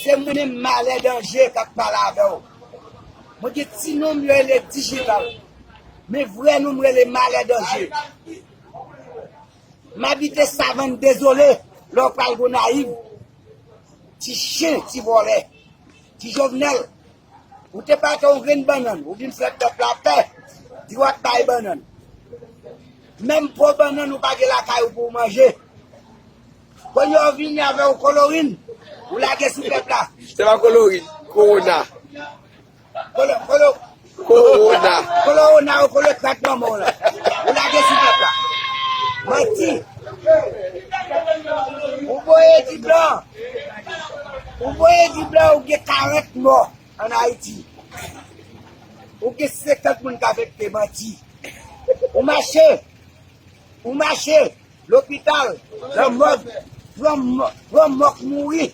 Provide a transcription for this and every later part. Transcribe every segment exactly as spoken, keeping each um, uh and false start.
Se mwen menm Malè Danje k ap pale avè w. Mwen gen ti non m yo rele Dijital. Men vrè non m rele Malè Danje. M abite Savann Dezole, lè w pral Gonayiv. Ti chen, ti vòlè. Ti Jovenel, ou te pa te yon grenn bannann, ou vin fè pèp la pè, di w ap bay bannann. Menm po bannann ou pa gen lakay ou pou w manje. Kounye a w vini avè w kolorin, ou lage sou pèp la. Se pa kolorin, kowona. Kolo, kolo, Kowona. Kowona ou kolo krak manman w la. Ou lage sou pèp la. Manti. Ou voye di blan. Ou voye di blan, ou gen karant mò ann Ayiti. Ou gen senkant moun k afekte, manti. Ou mache. Ou mache lopital, nan mòg, pran mò-, pran mò k mouri.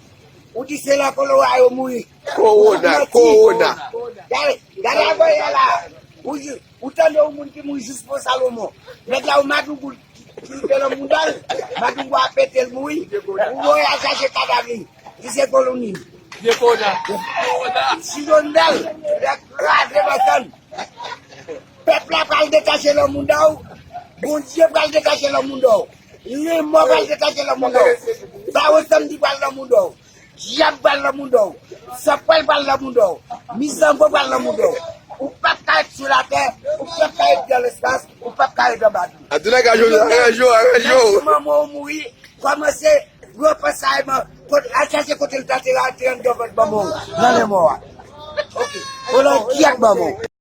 Ou di se nan kolera yo mouri. Kowona, manti. Kowona. Gade, gade avanyè la. Ou, ou tande yon moun ki mouri jis pou Salomon. Nèg la, ou madougou ki, ki rive nan mouda l, madougou a pete l mouri. Ou voye al chache kadav li. Li se kolonin. Vye kowona. Si Jovenel, li kraze masann. Pèp la pral detache nan mouda w. Bondye pral detache nan mouda w. Lanmò pral detache nan mouda w. Bawo Sanmdi pral nan mouda w. Dyab pral nan mouda w. Sanpwèl pral nan mouda w. Mizango pral nan mouda w. Ou p ap ka ret sou latè. Ou p ap ka ret nan lespas. Ou p ap ka ret anba dlo. Abdoulaye Gajo, Gajo, Gajo. Manman w mouri. Kòmanse repanse a, al chache kote l ta te, te anndan vant manman w nan lanmò a. Ok. Volangyèt manman w.